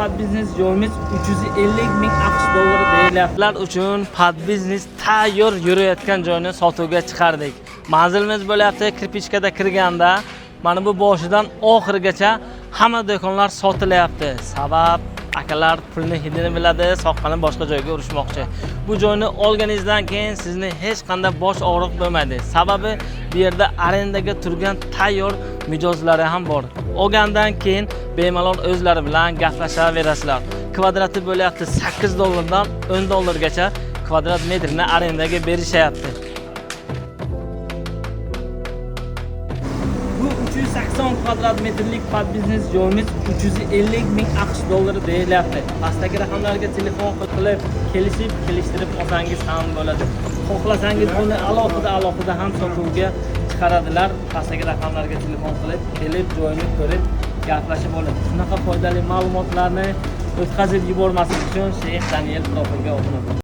Под biznes joyimiz 350 ming AQSh dollari deyilyaptilar uchun под biznes tayyor yurayotgan joyni sotuvga chiqardik. Manzilimiz bo'lyapti Kirpichkada kirganda mana bu boshidan oxirigacha hamma do'konlar sotilyapti. Sabab akalar pulni hidini biladi, soqqani boshqa joyga urishmoqchi. Bu joyni olganingizdan keyin sizni hech qanday bosh og'riq bo'lmaydi. Sababi bu yerda arendaga turgan tayyor mijozlari ham bor. Olgandan keyin bemalol o'zlari bilan gaplashaverasizlar. Kvadrati bo'lyapti 8 dollardan 10 dollargacha kvadrat metrini arendaga berishyapti. Bu 380 kvadrat metrlik под biznes joyimiz 350 ming AQSh dollari deyilyapti. Pastdagi raqamlarga telefon qilib, kelishib, kelishtirib olsangiz ham bo'ladi. Xohlasangiz buni alohida alohida ham sotuvga chiqaradilar. Pastdagi raqamlarga telefon qilib, kelib joyini ko'rib, gaplashib olib. Shunaqa foydali ma'lumotlarni o'tkazib yubormaslik uchun Sheyx Daniel profilga obuna bo'ling.